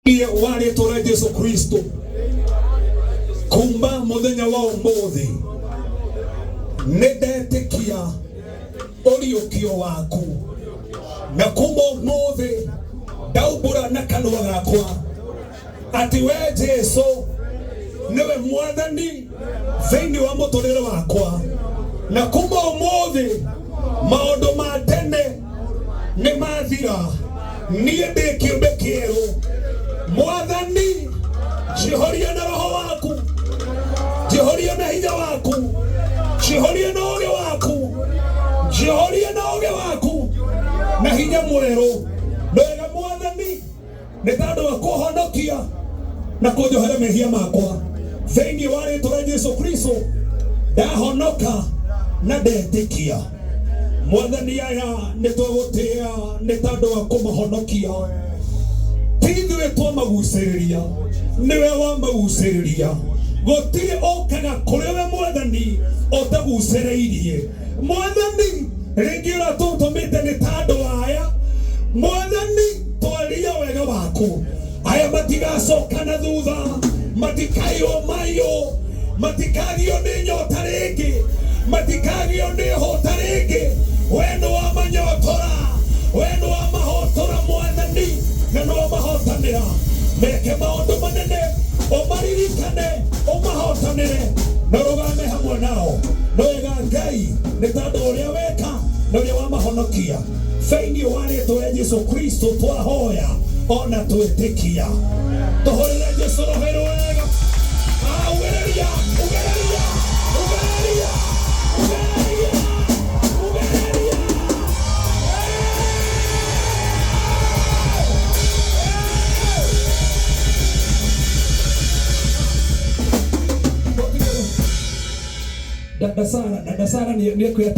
Wa rĩtwa rĩa Jesu Kristo, kuma mũthenya wa ũmũthĩ nĩ ndetĩkia ũriũkio waku, na kuma ũmũthĩ ndaumbũra na kanua gakwa atĩ we Jesu nĩwe mwathani thĩinĩ wa mũtũrĩre wakwa, na kuma ũmũthĩ maũndũ ma tene nĩ mathira, niĩ ndĩ kĩũmbe kĩerũ. Mwathani, njihũrie na roho waku, njihũrie na hinya waku, njihũrie na ũũgĩ waku, njihũrie na ũũgĩ waku na hinya mwerũ. Wega mwathani, nĩ tondũ wa kũhonokia na kũnjohera mehia makwa. Thĩinĩ wa rĩtwa rĩa Jesu Kristo ndahonoka na ndetĩkia. Mwathani, aya nĩ twagũtĩa nĩ tondũ wa kũmahonokia. Ti ithuĩ twamagucĩrĩria, nĩwe wamagucĩrĩria. Gũtirĩ ũkaga kũrĩ we mwathani ũtagucĩrĩirie. Mwathani, rĩngĩ ũrĩa tũtũmĩte nĩ ta andũ aya. Mwathani, twaria wega waku, aya matigacoka na thutha, matikaiywo maiyũ, matikagio nĩ nyota rĩngĩ, matikagio nĩ hũta rĩngĩ. We nĩ wamanyotora, we nĩ wamahotora mwathani, na nĩ wamahotanĩra. Meke maũndũ manene, ũmaririkane, ũmahotanĩre na ũrũgame hamwe nao. Nĩ wega Ngai, nĩ tondũ ũrĩa weka na ũrĩa wamahonokia. Thĩinĩ wa rĩtwa rĩa Jesu Kristo twahoya ona twĩtĩkia. Tũhũrĩre Jesu rũhĩ rwega. Ah, ugĩrĩria, ugĩrĩria, ugĩrĩria, ugĩrĩria, ugĩrĩria. Dada Sara, dada Sara nĩ ekwĩra.